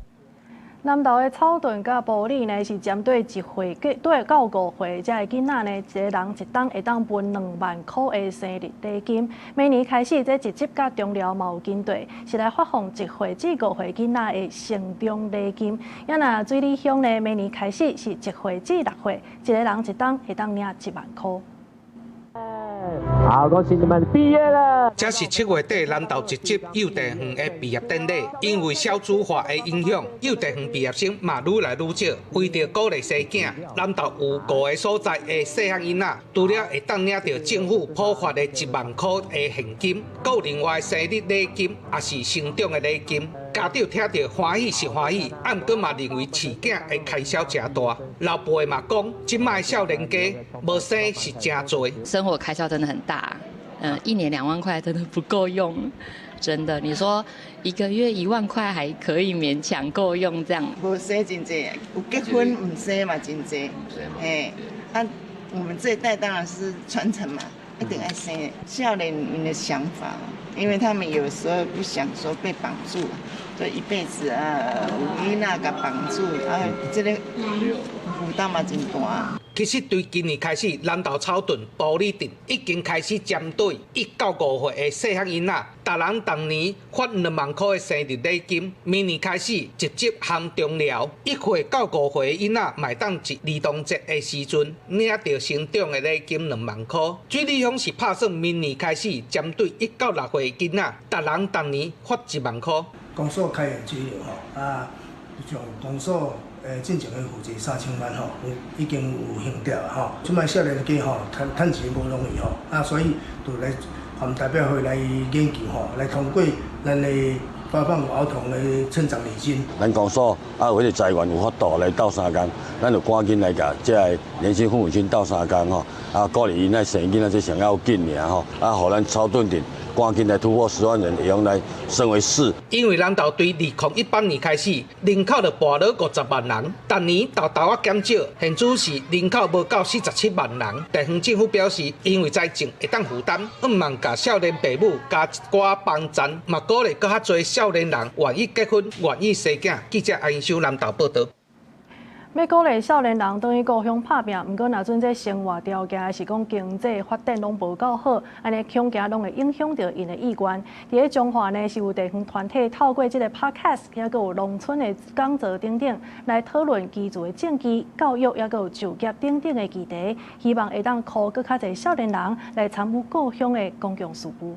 南投的草屯佮埔里呢，是針對1歲對到5歲遮个囡仔呢，一个人一冬會當分2萬箍的生日禮金。明年開始，這集集佮中寮嘛有跟綴，是來發放1歲至5歲囡仔的成長禮金。啊若水里鄉呢，明年開始是1歲至6歲，一个人一冬會當領1萬箍。好，恭喜你們畢業了。這是7月底南投集集幼稚園的畢業典禮，因為少子化的影響，幼稚園畢業生嘛愈來愈少。為著鼓勵生囝，南投有五个所在的細漢囡仔，除了會當領著政府普發的1萬箍的現金，閣有另外生日禮金，也是成長的禮金。家長聽著歡喜是歡喜，啊，毋過嘛認為飼囝的開銷誠大。老父的嘛講，這擺少年家無生是誠濟。生活開銷真的很大，一年2萬塊真的不夠用，真的。你說一個月1萬塊還可以勉強夠用，這樣。無生真濟，有結婚毋生嘛真濟，嘿，啊，我們這一代當然是傳承嘛，一定愛生。少年人的想法，因為他們有時候不想說被綁住，就一輩子啊，有囡仔共綁住，啊，這个負擔嘛真大。其實對今年開始，南投草屯埔里鎮已經開始針對1到5歲的細漢囡仔，逐人逐年發2萬箍的生日禮金。明年開始，集集含中寮1歲到5歲的囡仔，嘛會當佇兒童節的時陣領著成長的禮金2萬箍。水里鄉是拍算明年開始，針對1到6歲的囡仔，逐人逐年發1萬箍。公所開源節流吼，啊，從公所進前的負債3000萬吼，已經有還掉吼。這擺少年家吼，趁趁錢無容易吼，啊，所以就來和代表會來研究吼，來通過咱的發放兒童的成長禮金。咱公所啊有彼個財源有法度來鬥相共，咱就趕緊來共這个年輕父母親鬥相共吼，啊鼓勵𪜶來生囡仔，這上要緊爾吼，啊，予咱草屯鎮趕緊來突破10萬人，會用來升為市。因為南投對2018年開始，人口就跋落50萬人，逐年沓沓仔減少，現主是人口無夠47萬人。地方政府表示，因為財政會當負擔，向望共少年爸母加一寡幫贊，嘛鼓勵閣較濟少年人願意結婚、願意生囝。記者阿英修南投報導。欲鼓勵少年人轉去故鄉拍拚，毋過若準這生活條件，抑是講經濟發展攏無夠好，按呢恐驚攏會影響著𪜶的意願。佇咧彰化呢，是有地方團體透過這个 podcast，抑閣有農村的講座等等，來討論居住的政治、教育，抑閣有就業等等的議題，希望會當呼閣較濟少年人來參與故鄉的公共事務。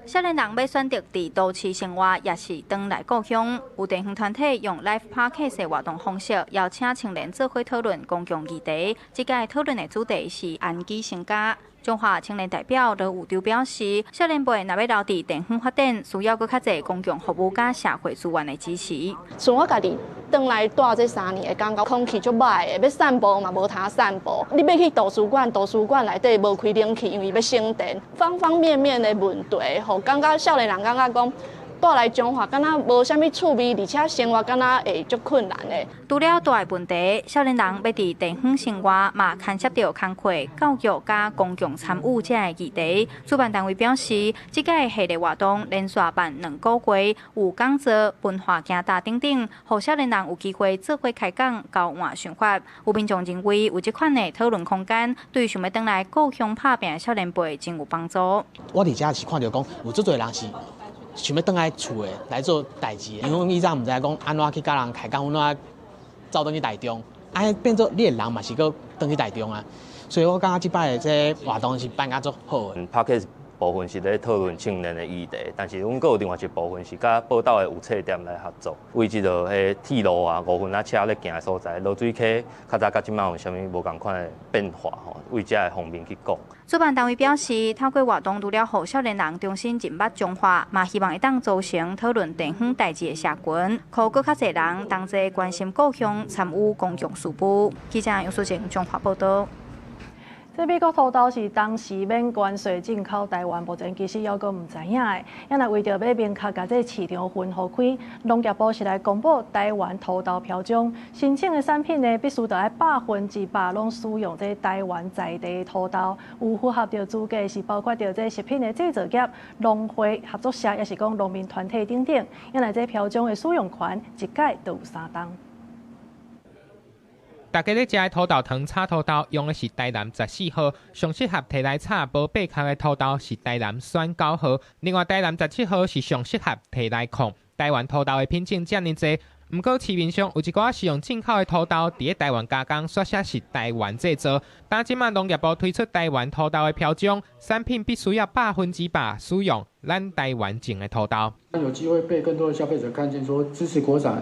少年人欲選擇佇都市生活，抑是轉來故鄉？有地方團體用 Live Podcast 的活動方式，邀請青年做伙討論公共議題。這屆討論的主題是安居成家。彰化青年代表羅有洲表示，少年輩若欲留佇地方發展，需要閣較濟公共服務佮社會資源的支持。像我家己轉來蹛這3年，會感覺空氣足䆀的，欲散步嘛無通散步。你欲去圖書館，圖書館內底無開冷氣，因為欲省電。方方面面的問題，予感覺少年人感覺講，蹛來彰化，敢若無啥物趣味，而且生活敢若會足困難的。除了蹛的問題，少年人欲佇地方生活，嘛牽涉著工課、教育佮公共參與這个議題。主辦單位表示，這屆系列活動連續辦2個月，有講座、文化行踏等等，予少年人有機會做伙開講、交換想法。有民眾認為，有這款的討論空間，對想欲轉來故鄉拍拚的少年輩真有幫助。我佇遮是看著講，有足濟人是想欲轉來厝的來做代誌，因為阮以前毋知影講按怎去佮人開講，按怎走轉去台中，啊變做你的人嘛是閣轉去台中啊，所以我感覺這擺的這活動是辦甲足好的。 Podcast 部分是咧討論青年的議題，但是阮閣有另外一部分是佮寶島的有冊店來合作，為這个彼鐵路啊五分仔車咧行的所在，濁水溪較早佮這擺有啥物無仝款的變化吼，為這个方面去講。主辦單位表示，透過活動，除了予少年人重新認捌彰化，嘛希望會當組成討論地方代誌的社群，呼閣較濟人同齊關心故鄉，參與公共事務。記者楊淑靜彰化報導。這美國土豆是當時免關稅進口台灣，目前其實猶閣毋知影的。也若為著欲明確共這市場分予開，農業部是來公布台灣土豆標章，申請的產品呢，必須著愛100%攏使用這台灣在地土豆，有符合著資格是包括著這食品的製造業、農會合作社，抑是講農民團體等等。也若這標章的使用權，一屆就有3冬。大家咧食的土豆糖炒土豆用的是台南14號，上適合提來炒無白殼的土豆是台南選9號。另外，台南17號是上適合提來炕。台灣土豆的品種遮爾濟，毋過市面上有一寡是用進口的土豆，佇咧台灣加工，煞寫是台灣製造。但這擺農業部推出台灣土豆的標章，產品必須要100%使用咱台灣種的土豆。有機會被更多的消費者看見，說支持國產，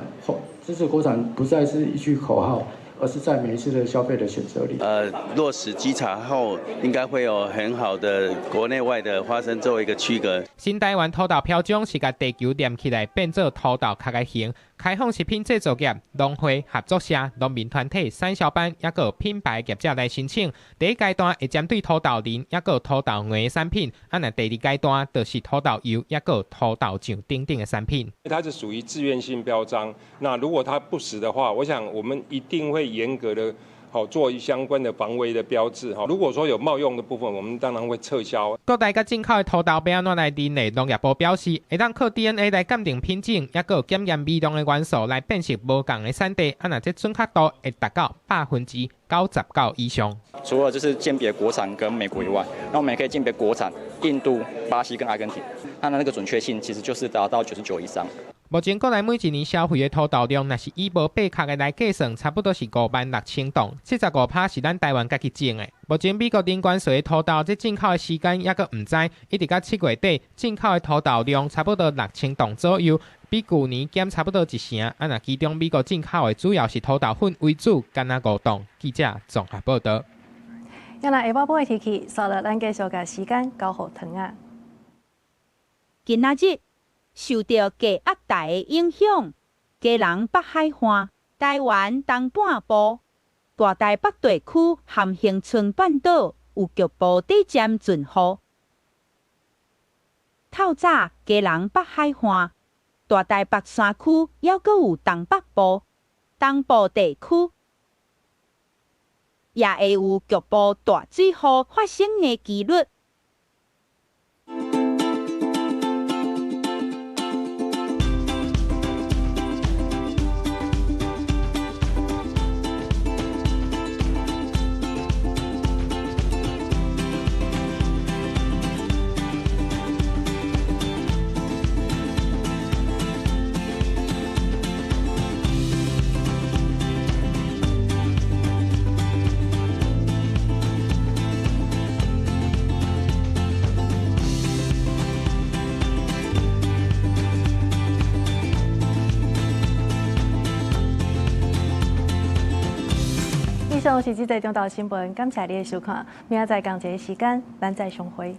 支持國產不再是一句口號。而是在每一次的消費的選擇裡。落實稽查後，應該會有很好的國內外的花生做一個區隔。新台灣土豆標章是共地球連起來變做土豆殼的形，開放食品製造業、農會合作社、農民團體、產銷班，抑閣品牌業者來申請。第一階段會針對土豆仁，抑閣土豆糜的產品；啊，若第二階段就是土豆油，抑閣土豆醬等等的產品。它是屬於自願性標章，那如果它不實的話，我想我們一定會嚴格的好做相關的防偽的標誌哈。如果說有冒用的部分，我們當然會撤銷。國內佮進口的土豆欲按怎來認呢？農業部表示，會當靠 DNA 來鑑定品種，抑閣檢驗微量的元素來辨識無仝的產地。啊，若這準確度會達到99%以上。除了就是鑑別國產跟美國以外，那我們也可以鑑別國產、印度、巴西跟阿根廷，它的那個準確性其實就是達到99以上。目前國內每一年消費的土豆量，若是以無白殼的來計算，差不多是56,000噸，75%是咱台灣家己種的。目前美國零關稅的土豆，這進口的時間猶閣毋知，一直到7月底，進口的土豆量差不多6000噸左右。比舊年減差不多一成。啊，若其中美國進口的主要是土豆粉為主，干焦5噸。記者綜合報導。今仔下晡的天氣，煞落咱繼續共時間交予唐仔。今仔日受著低壓帶的影響，基隆北海岸、台灣東半部、大台北地區和恆春半島有局部短暫陣雨。透早，基隆北海岸、大台北山區猶閣有東北部、東部地區，也會有局部大水雨發生的機率。以上是這節中晝新聞，感謝你的收看。明仔載仝一个時間，咱再相會。